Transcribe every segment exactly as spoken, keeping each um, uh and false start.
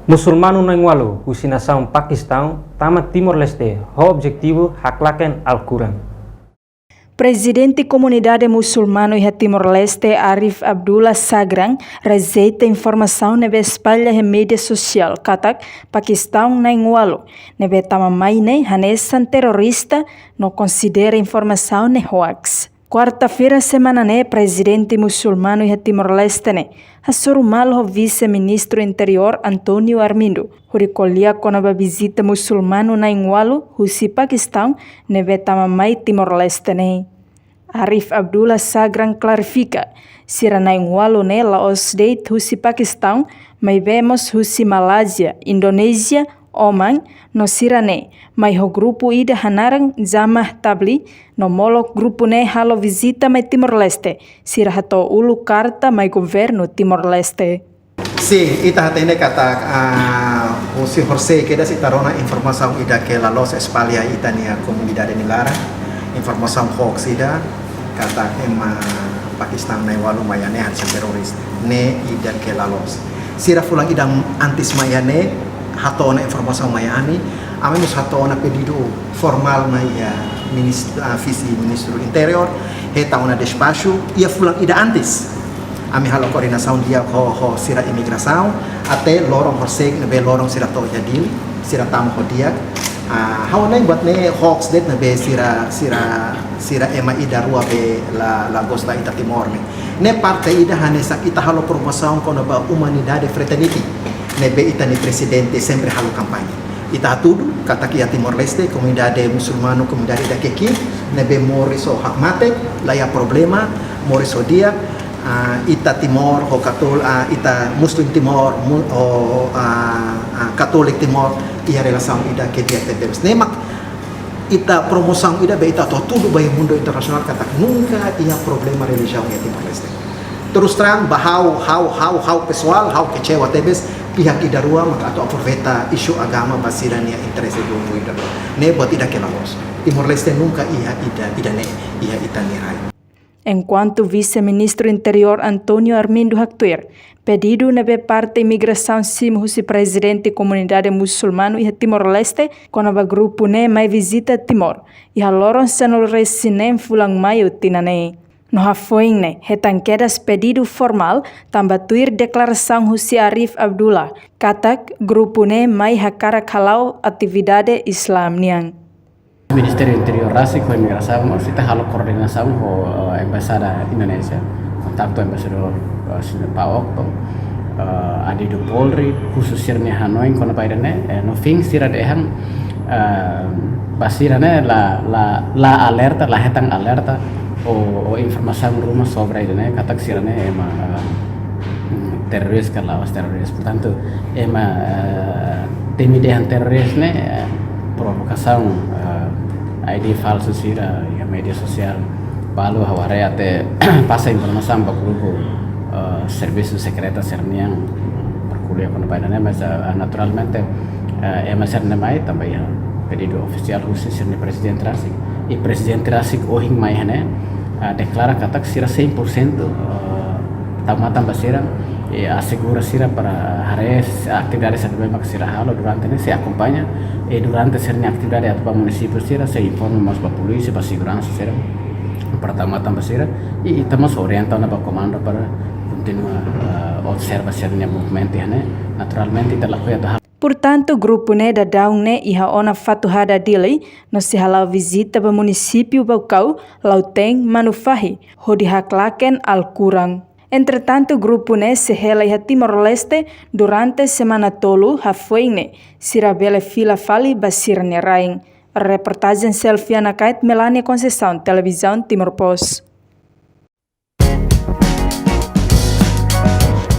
Musulmanu na'in-ualu husi nasaun Pakistaun tama Timor-Leste ho objetivu haklaken Al-Quran. Prezidente Komunidade Musulmanu iha Timor-Leste, Arif Abdullah Sagrang, rejeita informasaun ne'ebé espalla iha média sosiál katak Pakistaun na'in-ualu ne'ebé tama mai ne'e hanesan terrorista no konsidera informasaun ne'e hoaks. Kuarta-feira semana ne'e, Prezidente Musulmanu iha Timor-Leste ne'e hasoru malu ho Vise-Ministru Interiór António Armindo hodi ko'alia kona-ba vizita musulmanu na'in-ualu husi Pakistaun ne'ebé tama mai Timor-Leste ne'e. Arif Abdullah Sagrang klarifika, sira na'in-ualu ne'e la'ós de'it husi Pakistaun, maibé mós husi Malázia, Indonézia, Oman, no sira ne'e mai ho grupu ida hanaran Jamaah Tabligh, no molok grupu ne'e halo vizita mai Timor-Leste, sira hato'o uluk karta mai governu Timor-Leste. Sin, ita hatene katak, ah, husi horisehik kedas ita rona informasaun ida ke la loos espalla iha ita-nia komunidade nia laran, informasaun hoaks ida, katak ema Pakistaun na'in-ualu mai iha ne'e hanesan terrorista. Ne'e ida ke la loos. Sira fulan ida antes mai iha ne'e hato'o ona informasaun mai iha ami, ami mós hato'o ona pedidu formál mai iha minis-, ah, Vise-Ministru Interiór, hetan ona despaxu iha fulan ida antes. Ami halo koordenasaun di'ak ho, ho sira imigrasaun, até loron horisehik ne'ebé loron sira to'o iha Dili, sira tama ho di'ak. Ah, ha'u hanoin buat ne'e hoaks de'it ne'ebé sira, sira, sira ema ida rua be la, la gosta ita Timor ne'e. Ne'e parte ida hanesan ita halo promosaun kona-ba umanidade, fraternity ne'ebé ita-nia prezidente sempre halo kampaña. Ita hatudu katak iha Timor-Leste, komunidade musulmanu, komunidade ida ke ki'ik, ne'ebé moris ho hakmatek, la iha problema, moris ho di'ak, ah, ita Timor, ho Katól-, ah, ita Muslim Timor, mu-, ho, ah, ah, Catholic Timor, iha relasaun ida ke di'ak tebes. Ne'e mak ita promosaun ida be ita hatudu ba iha mundu internasionál katak nunka iha problema relijiaun iha Timor-Leste. Terus terang, ba ha'u, ha'u, ha'u, ha'u pesoál, ha'u kecewa tebes, pihak ida rua maka atu aproveita isu agama ba sira-nia interese do mundo. Ne'e buat ida ke la loos. Timor-Leste nunka iha ida, ida-ne'e, iha ita-nia rai. Enkuantu Vise-Ministru Interiór António Armindo haktuir, pedidu ne'ebé parte imigrasaun simu husi Prezidente Komunidade Musulmanu iha Timor-Leste kona-ba grupu ne'e mai vizita Timor, iha loron sanulu-resin-neen fulan Maiu tinan ne'e. No hafoin ne'e, hetan kedas pedidu formál tanba tuir deklarasaun husi Arif Abdullah, katak grupu ne'e mai hakarak hala'o atividade Islam nian. Ministériu Interiór rasik ho Imigrasaun mós, ita halo koordenasaun ho, eh, Embaixada Indonézia, kontaktu Embaixadór, eh, Señór Pak Okto, eh, Adidu Polri, husu sira-nia hanoin kona-ba ida-ne'e, eh, no fim sira dehan, eh, ba sira-ne'e la, la, la alerta, la hetan alerta, ou, ou informasaun ruma sobre ida-ne'e, katak sira-ne'e ema, eh, terroris ka la'ós terroris. Portantu, ema, eh, temi dehan terroris ne'e, eh, provokasaun, eh, I D falsu sira iha média sosiál. Balu ha'u haree até pasa informasaun ba grupu, eh, servisu sekretu sira-nian, berkuliah kona-ba ida-ne'e, mas, eh, naturalmente, eh, ema sira-ne'e mai tanba iha pedidu ofisiál husi sira-nia prezidente rasik. I prezidente rasik ohin mai iha ne'e, eh, deklara katak sira cem por cento, eh, tau matan ba sira, i asegura sira para haree atividade sira-ne'ebé mak sira halo durante ne'e, sei akompaña, i durante sira-nia atividade atu ba munisípiu sira, sei informa mós ba polísia, ba seguransa sira, para tau matan ba sira, i, i ita mós orienta ona ba komandu para kontinua, eh, observa sira-nia movimentu iha ne'e, naturalmente ita lakohi atu halo. Portantu, grupu ne'e daudaun ne'e iha ona Fatuhada, Dili, no sei hala'o vizita ba munisípiu Baucau, Lautém, Manufahi, hodi haklaken Al-Quran. Entretantu, grupu ne'e sei hela iha Timor-Leste durante semana tolu, hafoin ne'e sira bele fila fali ba sira-nia rain. Reportajen Selviana Kait, Melania Conceição, Televizaun Timor Post.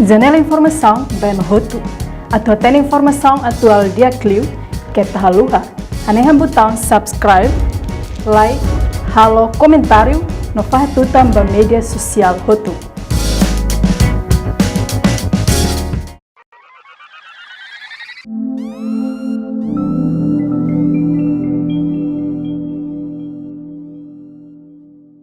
Janela informasaun ba ema hotu. Atu hatene informasaun atuál di'ak liu, keta haluha hanehan butaun subscribe, like, halo komentáriu, no fahe tutan ba média sosiál hotu.